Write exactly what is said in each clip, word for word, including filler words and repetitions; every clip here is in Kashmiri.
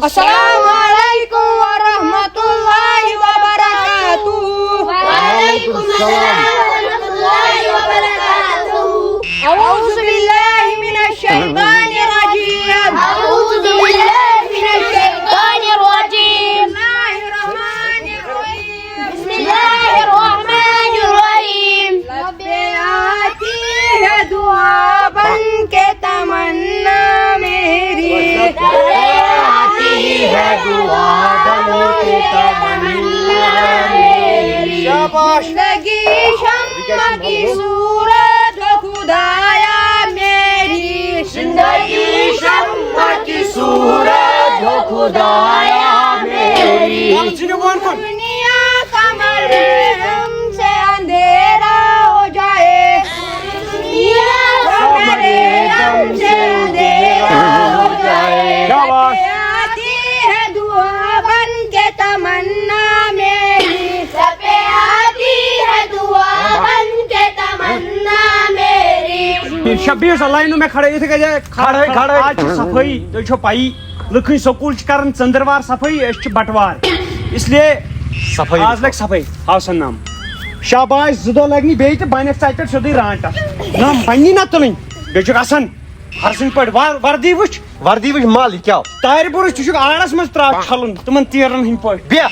السلام عليكم ورحمة الله وبركاته. وعليكم السلام ورحمة الله وبركاته. أعوذ بالله من الشيطان الرجيم. أعوذ بالله من الشيطان الرجيم. بسم الله الرحمن الرحيم. بسم الله الرحمن الرحيم. رب آتی ہے دعا بن کے تمنا میری۔ رب آتی ہے دعا بن کے تمنا میری۔ شاباش۔ زندگی شمع کی صورت ہو خدایا میری۔ زندگی شمع کی صورت ہو خدایا میری۔ دنیا کا مرے ہم سے اندھیرا ہو جائے۔ دنیا کا مرے ہم سے اندھیرا ہو جائے۔ شاباش۔ آتی ہے دعا بن کے تمنا میری۔ سب پہ آتی ہے دعا بن کے تمنا میری۔ شبیر سا لائنوں میں کھڑے، یِتھے کٔنۍ جاے کھڑے، کھڑے۔ آز چھِ صفٲیی، تُہۍ چھو پَیی، لُکھ ہٕنٛدۍ سکوٗل چھِ کران ژٔنٛدٕروار صفٲیی، أسۍ چھِ بٹوار، اس لیے صفٲیی آز لگہِ صفٲیی۔ ہاو سا نم۔ شاباش، زٕ دۄہ لگہِ نہٕ بیٚیہِ تہٕ بنکھ ژَتہِ پٮ۪ٹھ سیوٚدُے رانٛٹس۔ نم پننی نہ تُلٕنۍ، بیٚیہِ چھُکھ اَسان ہر سٕنٛدۍ پٲٹھۍ ور-، وردی وٕچھ۔ وردی وٕچھ مل، یہِ کیٛاہ؟ تارِ بُرٕش، ژٕ چھُکھ آڑس منٛز ترٛاو چھلُن تِمن تیٖرن ہٕنٛدۍ پٲٹھۍ۔ بیٚہہ۔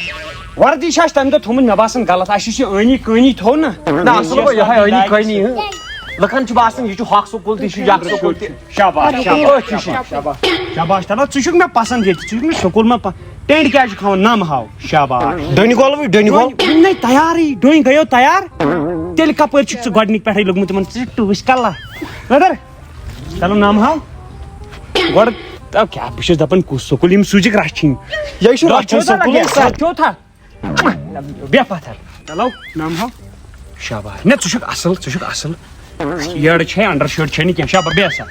وردی چھِ اَسہِ تَمہِ دۄہ تھوٚمُت، مےٚ باسان، غلط۔ اَسہِ یُس یہِ ٲنی کٲنی تھوٚو نہ، نہ، اَصٕل گوٚو یِہوٚے ٲنی کٲنی، ہٕنٛہ۔ لُکن چھُ باسان، یہِ چھُ ہۄکھ سکوٗل تہِ، یہِ چھُ یَتھ سکوٗل تہِ۔ شاباش، شاباش، أتھۍ چھُ شاباش، شاباش، شاباش۔ تَلہ، ژٕ چھُکھ مےٚ پسنٛد ییٚتہِ، ژٕ چھُکھ مےٚ سکوٗل منٛز پ-، ٹٮ۪نٛٹ کیٛازِ چھُکھ تھاوان؟ نَم ہاو۔ شاباش۔ ڈٔنۍ گۄل وٕچھ، ڈٔنۍ گۄل۔ وٕنہِ، وٕنہِ نَے تیارٕے، ڈٔنۍ گٔیو تیار، تیٚلہِ کَپٲرۍ چھُکھ ژٕ گۄڈٕنِکۍ پٮ۪ٹھَے لوٚگمُت تِمَن؟ ژٕ چھُکھ ٹُوِس کَلہ۔ نظر۔ چلو نام ہاو۔ گۄڈٕ، آ، کیٛاہ، بہٕ چھُس دَپان کُس سکوٗل، یِم سوٗزِکھ رَچھِنۍ۔ یہِ چھُ رَچھُن سکوٗل، سَر۔ رَچھُن تھا۔ بیٚہہ پَتھر۔ چلو نام ہاو۔ شاباش۔ نہ، ژٕ چھُکھ اَصٕل، ژٕ چھُکھ اَصٕل۔ یٔڑ چھے، اَنڈَر شٲٹ چھے نہٕ کینٛہہ۔ شاباش، بیٚہہ سا۔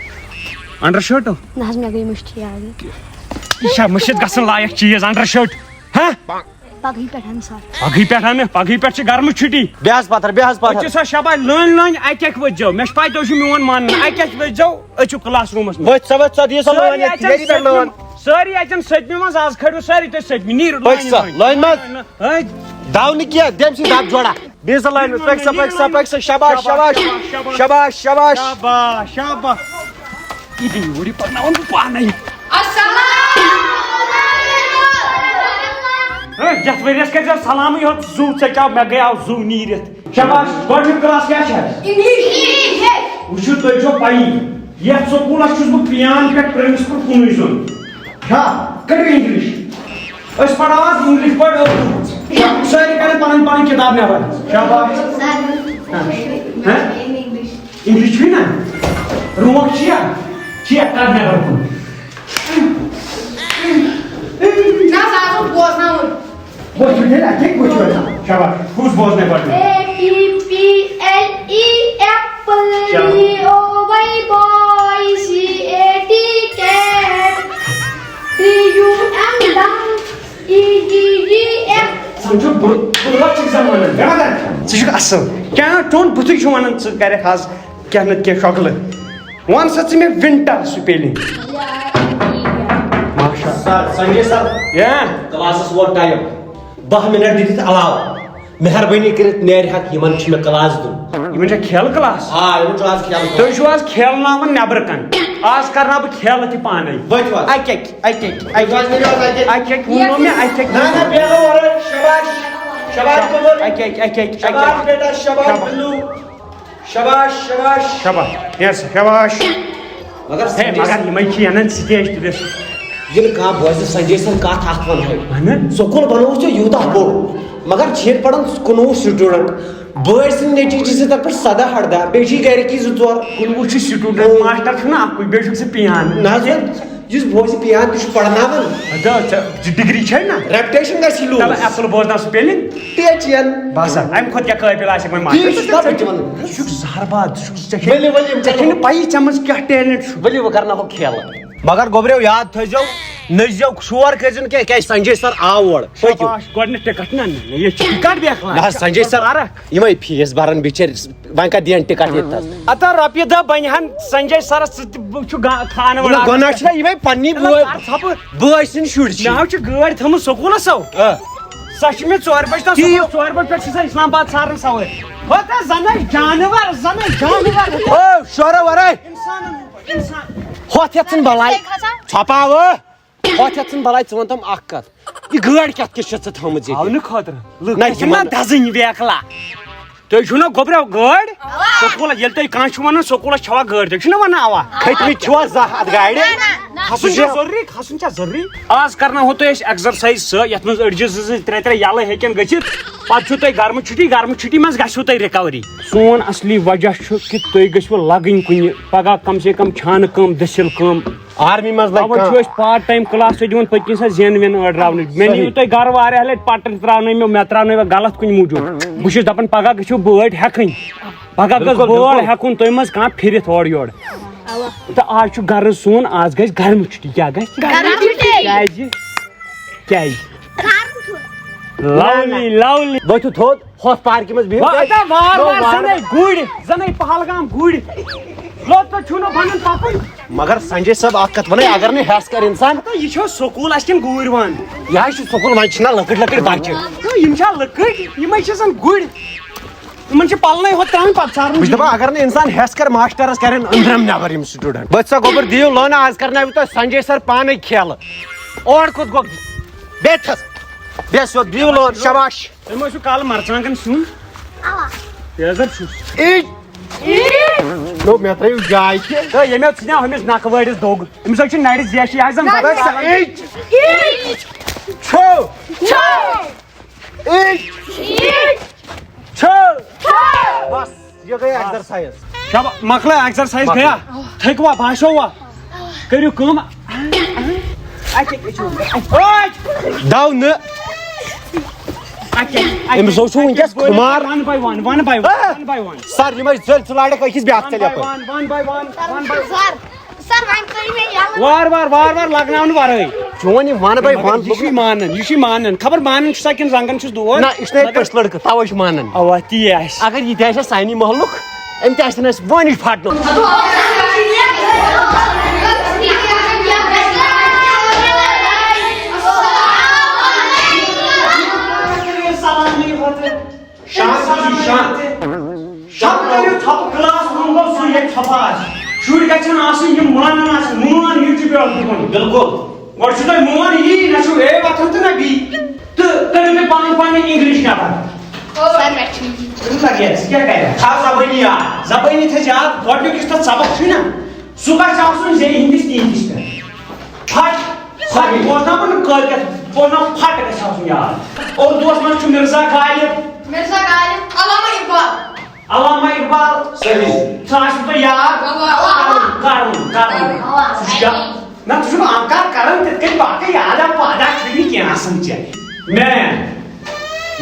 اَنڈَر شٲٹو؟ نہ حظ، مےٚ گٔے مٔشتھٕے یاد۔ یہِ چھا مٔشِتھ گژھن لایق چیٖز، اَنڈَر شٲٹ؟ ہا؟ پگہٕے پٮ۪ٹھ اَنہٕ سر۔ پگہٕے پٮ۪ٹھ اَنہٕ، پگہٕے پٮ۪ٹھ چھِ گرمہٕ چھُٹی۔ بیٚہہ حظ پَتھر، بیٚہہ حظ پَتھر۔ أسۍ چھِ سا شاباش لٲنۍ لٲنۍ، اَکہِ اَکہِ ؤتھۍ زیو۔ مےٚ چھِ پَے تُہۍ چھِو میون ماننہٕ، اَکہِ اَکہِ ؤتھۍ زیو، أسۍ چھِو کلاس روٗمَس منٛز۔ ؤتھۍ سا، ؤتھۍ سا، دِیِو سا سٲری لٲنۍ، اَتٮ۪ن ییٚتہِ پٮ۪ٹھ لٲنۍ۔ سٔتمہِ، سٲری اَتٮ۪ن سٔتمہِ منٛز، آز کھٲلِو سٲری تُہۍ سٔتمہِ، نیٖرِو پٔکۍ لٲنہِ سا، لٲنہِ۔ لٲنہِ منٛز۔ ہٲے۔ دَو نہٕ کینٛہہ، دِم سا دَب جوڑا۔ بیٚیہِ سا لٲنہِ منٛز، پٔکۍ سا، پٔکۍ سا، پٔکۍ سا، شاباش، شاباش، شاباش، شاباش۔ شاباش، شاباش۔ یہِ دِ یور، یہِ پَرناوَن بہٕ پانَے۔ السلام علیکم۔ ہے، یَتھ ؤریَس کٔرۍزیو سلامٕے یوت زُو، ژےٚ کیٛاہ، مےٚ گٔیاو زُو نیٖرِتھ۔ شاباش، گۄڈٕنیُک کلاس کیٛاہ چھُ اَسہِ؟ انگلش۔ وٕچھِو، تۄہہِ چھو پَیی، یَتھ سکوٗلَس چھُس بہٕ پِیان پٮ۪ٹھ پرنسپل کُنُے زوٚن۔ چھا؟ کٔرِو انگلش۔ أسۍ پَرو آز انگلش پٲٹھۍ اردو۔ سٲری کَرن پَنٕنۍ پَنٕنۍ کِتاب نٮ۪بر۔ شاباش۔ ہہ؟ انگلش چھُے نا؟ روٗنٛٹھ چھُیا؟ چھُیا؟ کَڑ نٮ۪بر کُن۔ نہ، سُہ آسُن بوزناوُن۔ وٕچھ، وٕچھ، ہے، اَتہِ کیٛاہ وٕچھ وۄنۍ؟ شاباش، کُس بوزنَے گۄڈٕ؟ A P P L E apple، شاباش۔ B O Y boy، C A T cat، T U M dumb، E G G F۔ ژٕ چھُکھ بُ-، بُرٕ چھُکھ زَن وَنان، بے مَدَر۔ ژٕ چھُکھ اَصٕل۔ کیٛاہ ٹوٚن بُتھُے چھُ وَنان، ژٕ کَرٮ۪کھ آز کینٛہہ نَتہٕ کینٛہہ شۄکلہٕ۔ وَن سا ژٕ مےٚ winter spelling۔ ماشاء اللہ۔ سر، سنجے سر۔ یا؟ کلاسس ووت ٹائم۔ دَہ منٹ دِتھ علاوٕ۔ مہربٲنی کٔرِتھ نیرِ ہا، یِمن چھُ مےٚ کلاس دیُن۔ یِمن چھا کھیل کلاس؟ آ، یِمن چھُ آز کھیل کلاس۔ تُہۍ چھِو آز کھیلناوان نٮ۪برٕ کَن۔ آز کرناو بہٕ کھیل تہِ پانے۔ ؤتھِو حظ۔ اَکہِ اَکہِ، اَکہِ اَکہِ، اَکہِ اَکہِ۔ اَکہِ اَکہِ ووٚنمو مےٚ، اَکہِ اَکہِ۔ نہ، نہ، بیٚہنہٕ ورٲے۔ شاباش۔ شاباش، گوٚبُر۔ اَکہِ اَکہِ، اَکہِ اَکہِ، اَکہِ شاباش، اَکہِ۔ بیٹا، شاباش، شاباش۔ بِلوٗ۔ شاباش، شاباش۔ شاباش، یس، شاباش۔ مگر ہے، سنجے مگر سر، یِمے چھِ اَنان سٹیج تہِ دِتھ۔ ییٚلہِ کانٛہہ بوزِ سنجے سر کتھ اکھ وَنہٕ ہا۔ اہن۔ سکوٗل بنووُتھ ژےٚ یوٗتاہ بوٚڑ، مگر چھِ پران کُنوُہ سٹوڈنٹ۔ بٲے سٕنٛدۍ نیٚچی چھِ ژےٚ تَتھ پٮ۪ٹھ سداہ ارداہ، بیٚیہِ چھِ گرِکی زٕ ژور۔ کُنوُہ چھِ سٹوڈنٹ، ماسٹر چھُنہ اکُے، بیٚیہِ چھُکھ ژٕ پِیان۔ نہ حظ، یُس بوزِ پِیان تہِ چھُ پرناوان۔ اچھا، ژےٚ ڈگری چھے نہ؟ ریپٹیشن گژھِ لوٗز۔ تَلہٕ ایپل بوزناو spelling۔ T H N. باسا، اَمہِ کھۄتہٕ کیٛاہ قٲبِل آسہِ وۄنۍ ماسٹر؟ تی چھُ دَپان تہِ وَنان۔ ژٕ چھُکھ زہر باد، ژٕ چھُکھ، ژےٚ چھے، ؤلِو، ؤلِو، یِم ژےٚ چھے نہٕ پَیی ژےٚ منٛز کیٛاہ talent چھُ۔ ؤلِو، وۄنۍ کرناوہو کھیلہٕ۔ مگر گوٚبریو، یاد تھٲیزیو، نٔزیو شور کٔرۍزِ نہٕ کینٛہہ، کیٛازِ سنجے سر آو اور۔ پٔکِو۔ شاباش، گۄڈٕنٮ۪تھ ٹکٹ نہ، نہ، یہِ چھِ ٹکٹ بیکھ نہ حظ، سنجے سر، یِمے فیس بران بِچٲرۍ، وۄنۍ کتھ دِین ٹکٹ ییٚتہِ تس؟ ہتا رۄپیہِ دہ بنہِ ہن سنجے سرس، ژٕ تہِ بہٕ چھُ گا-، خانہٕ نہ، وڑان۔ گۄناہ چھُنہ یِمے پننی بٲے، ژٕ ژھۄپہٕ۔ بٲے سٕنٛدۍ شُرۍ چھِ۔ مےٚ حظ چھِ گٲڑۍ تھٲومٕژ سکوٗلس سو۔ آ۔ سۄ چھِ مےٚ ژورِ بجہِ تام تی۔ سکوٗل، ژورِ بجہِ پٮ۪ٹھ چھِ سۄ اسلام آباد سارن سوٲرۍ۔ ہتا زنے جانور، زنے جانور۔ او، شورٕ ورٲے۔ انسانن ہُنٛد پٲٹھۍ، انسان۔ ہۄتھ یتھ ژھٕن بلاے۔ ژھۄپاو۔ ہۄتھ یتھ ژھٕن بلاے، ژٕ وَن تِم اکھ کتھ۔ یہِ گٲڑۍ کتھ کِژھ چھےٚ ژےٚ تھٲومٕژ ییٚتہِ؟ ہاونہٕ خٲطرٕ۔ نہ، نہ، یِمن دَزٕنۍ ویکلا۔ تُہۍ چھِو نہ گوٚبرٮ۪و گٲڑۍ؟ سکوٗل، ییٚلہِ تُہۍ کانٛہہ چھِو وَنان سکوٗلس چھوا گٲڑۍ، تُہۍ چھِو نہ وَنان اوا؟ کھٔتمٕتۍ چھِوا زانٛہہ اتھ گاڑِ؟ کھسُن چھا ضروٗری؟ کھسُن چھا ضروٗری؟ آز کرناوہو تُہۍ أسۍ exercise سۄ، یتھ منٛز أڈجہِ زٕ زٕ ترٛےٚ ترٛےٚ یَلہٕ ہیٚکن گٔژھِتھ۔ پتہٕ چھُو تۄہہِ گرمہٕ چھُٹی، گرمہٕ چھُٹی منٛز گژھِوٕ تۄہہِ recovery۔ سون اصلی وجہ چھُ کہِ تُہۍ گٔژھِوٕ لگٕنۍ کُنہِ، پگاہ کم سے کم چھانہٕ کٲم، دٔسِل کٲم۔ آرمی منٛز لگہِ اَوَے چھُ کانٛہہ۔ أسۍ part time class تہِ دِوان پٔتۍ کِنۍ سۄ زٮ۪ن وٮ۪ن أڑراونٕچ۔ مےٚ صحیح۔ نِیِو تُہۍ گرٕ واریاہ لٹہِ، پٹر ترٛاونٲوۍ مےٚ، مےٚ ترٛاونٲوۍ غلط کُنہِ موٗجوٗب۔ بہٕ چھُس دپان پگاہ گٔژھِو بٲڑۍ ہٮ۪کٕنۍ۔ پگاہ گٔژھ بِلکُل، بٲڑ بِلکُل۔ ہٮ۪کُن تُہۍ منٛز کانٛہہ پھِرِتھ اورٕ یورٕ۔ اَوا۔ تہٕ آز چھُ گرٕ سون، آز گژھِ گرمہٕ چھُٹی۔ کیٛاہ گژھِ؟ گرمہٕ چھُٹی۔ کیٛازِ؟ کیٛازِ؟ گرم چھُ۔ Lovely، lovely۔ ؤتھِو تھوٚد، ہۄتھ پارکہِ منٛز بِہِو۔ وۄنۍ ہتا وار نو وار وار۔ زَنَے گُرۍ، زَنَے پہلگام گُرۍ۔ لوٚت تہٕ چھُنہٕ بَنان پَکُن۔ مگر سنجے صٲب، اکھ کَتھ وَنَے، اگر نہٕ ہٮ۪س کَر اِنسان۔ ہتا یہِ چھا سکوٗل اَسہِ کِنہٕ گوٗرۍ وان؟ یہِ حظ چھُ سکوٗل، وۄنۍ چھِنہ لۄکٕٹۍ لۄکٕٹۍ بَچہِ۔ ہتا یِم چھا لٔکٕٹۍ؟ یِمَے چھِ زَن گُرۍ۔ یِمَن چھِ پَلنَے ہوت ترٛاوٕنۍ، پَتہٕ ژارُن۔ بہٕ چھُس دَپان، اگر نہٕ اِنسان ہٮ۪س کَر ماسٹَرَس کَرن أنٛدرَم نٮ۪بَر یِم student۔ بٔتھِ سا گوٚبُر، دِیِو لٲنہٕ، آز کَرناوِ تۄہہِ سنجے سَر پانَے کھیلہٕ۔ اورٕ کوٚت گوٚو؟ بیٚیہِ تھَس۔ بیٚیہِ سیوٚد دِیِو لٲن، شاباش۔ تٔمۍ اوس سُہ کالہٕ مرژٕوانٛگن سیُن۔ اوا۔ تیزر چھُس۔ اے! اے! نو، مےٚ ترٛٲیِو جاے تہِ۔ تہٕ ییٚمۍ اوس ژھٕنیٛاو ہُمِس نکھٕ وٲرِس دوٚگ۔ أمِس حظ چھِ نرِ زیچھِ، یہِ حظ زن نہ، بدل نہ، کانٛہہ۔ اے! چھو! چھو! اے! اے! چھو! چھو! بس۔ یہِ گٔے exercise۔ شابا-، مۄکلٲو exercise مۄکلٲو۔ گٔیا؟ تھٔکوا، باسیووا؟ کٔرِو کٲم۔ اَتہِ، اَتہِ، اَتہِ۔ دَو نہٕ۔ اَتہِ، اَتہِ۔ أمِس اوس وٕنکیٚس خُمار۔ One by one، one by one، آ۔ One by one۔ سر، یِمَے زٔلۍ ژٕ لارٮ۪کھ أکِس بیٛاکھ ژےٚ یَپٲرۍ۔ One by one، one by one۔ سر، سر، وۄنۍ کٔرِو مےٚ یَلہٕ۔ وار وار، وار وار لگناونہٕ ورٲے۔ چون یہِ one by one۔ یہِ چھُے مانان، یہِ چھُے مانان۔ خبر مانان چھُسا کِنہٕ زنٛگن چھُس دود۔ نہ، یہِ چھُنہ ییٚتہِ مگر پٔژھۍ لڑکہٕ، توے چھُ مانان۔ اوا، تی آسہِ۔ اگر یہِ تہِ آسہِ ہا سانہِ محلُک، أمۍ تہِ آسہِ نہٕ اَسہِ وٲنِج پھاٹنومُت۔ شانت، شانت۔ شب کٔرِو ژھۄپہٕ، class room گوٚو سُے ییٚتہِ ژھۄپہٕ آسہِ۔ شُرۍ گژھن آسٕنۍ یِم مانن آسہِ، مون یہِ چھُ بیٛاکھ دِوان۔ بِلکُل۔ گۄڈٕ چھُ تۄہہِ مون یی، نہ چھُو A وۄتھان تہٕ نہ B۔ تہٕ کٔرِو تُہۍ پنٕنۍ پنٕنۍ English نٮ۪بر۔ سر، مےٚ چھُ یی۔ تٔمِس لگہِ اَسہِ کیٛاہ کرِ؟ تھاو زبٲنی یاد۔ زبٲنی تھٲے یاد، گۄڈٕنیُک یُس تَتھ سبق چھُے نہ، سُہ گژھِ آسُن زیٚیہِ ہٕنٛدِس تیٖنٛتِس پٮ۪ٹھ۔ پھٹ، سر، بوزناو بہٕ نہٕ کٲلۍکٮ۪تھ، بوزناو پھٹ گژھِ آسُن یاد۔ اُردوَس منٛز چھُ مرزا غالب۔ مرزا غالب، علامہ اقبال۔ علامہ اقبال۔ صحیح۔ سُہ آسہِ تۄہہِ یاد؟ اوا، اوا، اوا۔ کرُن، کرُن، کرُن۔ اوا، اوا۔ سُہ چھُ یاد۔ نہ، ژٕ چھُکھ انکار کران تِتھ کٔنۍ، باقٕے یاد آو پادہ چھُے نہٕ کینٛہہ آسان ژےٚ۔ Math۔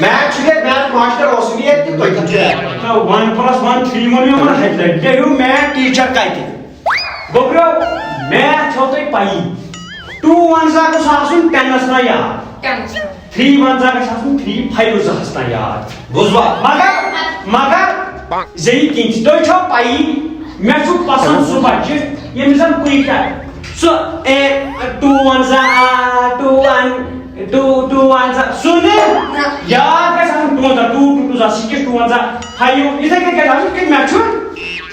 Math چھُ ییٚتہِ، math ماسٹر اوسُے ییٚتہِ تہٕ تُہۍ کَتہِ چھِو یِوان؟ تہٕ one plus one three ووٚن مےٚ یِمن ہَتہِ لَٹہِ۔ کیٛاہ ہیوٗ math teacher کَتہِ؟ گوٚبرو، math چھو تۄہہِ پَیی۔ Two وَن زا گوٚژھ آسُن ten-س تام یاد۔ Ten-س تام۔ Three وَن زا گژھِ آسُن three five زَہَس تام یاد۔ بوٗزوا؟ مگر، مگر، زیٚیہِ کِنۍ تہِ، تۄہہِ چھو پَیی، مےٚ چھُ پسنٛد سُہ بَچہٕ، ییٚمِس زَن کُنہِ جایہِ سُہ اے، two وَن زا آ، two وَن، two، two وَن زا، سُہ نہٕ۔ نہ۔ یاد گژھِ آسُن two وَن زا، two، two، two زا، six، two وَن زا، five، یِتھَے کٔنۍ گژھِ آسُن کہِ مےٚ چھُ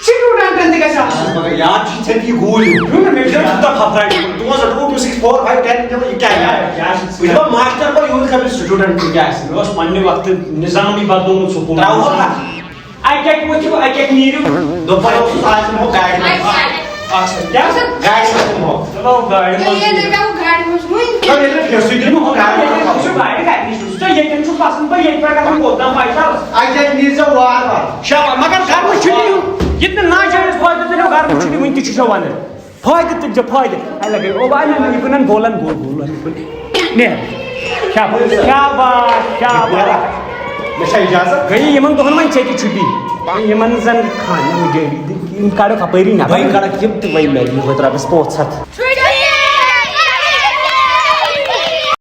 student تہِ گژھِ آسُن۔ مگر یاد چھُے ژےٚ تہِ یہِ گوٗلۍ۔ چھُ نہ، مےٚ چھُ ژٕ کوٗتاہ پھپھراے۔ Two وَن زا، two، two، six، four، five، ten، یہِ کیٛاہ یاد؟ یاد چھُ۔ بہٕ چھُس دَپان ماسٹر گوٚو یِہُنٛد خبر student تہِ کیٛاہ آسہِ۔ مےٚ اوس پنٛنہِ وقتہٕ نظامٕے بدلومُت سکوٗل۔ ترٛاوہوکھ اَتھ۔ اَکہِ اَکہِ ؤتھِو، اَکہِ اَکہِ نیٖرِو۔ دوٚپمَے اوسُس، آز نِمو گاڑِ منٛز۔ اَکھ سٮ۪کنٛڈ۔ کیٛاہ؟ گاڑِ منٛز نِمو۔ چلو، گاڑِ منٛز ییٚلہِ نِمو۔ تۄہہِ گاڑِ منٛز وٕنۍ۔ نہ، ییٚلہِ نہٕ فیٖسٕے دِمو، گاڑِ منٛز۔ تۄہہِ چھُو گاڑِ کَتہِ نِش؟ تۄہہِ ییٚتٮ۪ن چھُو پَسنٛد، بہٕ ییٚتہِ پٮ۪ٹھ گژھٕ کوٚت تام پَے چھا؟ اَکہِ اَکہِ نیٖرزیو وارٕ وارٕ۔ شاباش، مگر گرمہٕ چھُٹی ہُنٛد یہِ تہِ ناجٲیِز فٲیدٕ تُلِو، گرمہٕ چھُٹی وٕنہِ تہِ چھُ ژےٚ وَنان۔ فٲیدٕ تُلۍ زِ فٲیدٕ۔ اے لگے، او بھائی، نہ، یہِ کٕنن بولن، بول، بول، بول۔ مےٚ۔ شاباش، شاباش، شاباش۔ مےٚ چھا اجازت؟ گٔیے یِمن دۄہن وۄنۍ ژےٚ تہِ چھُٹی۔ یِمن زن خانہٕ مُجٲہدٕ، یِم کڑکھ اپٲری نٮ۪بر۔ وۄنۍ کڑکھ یِم تہِ وۄنۍ مےٚ، یِم وٲتۍ رۄپیس پانٛژھ ہتھ۔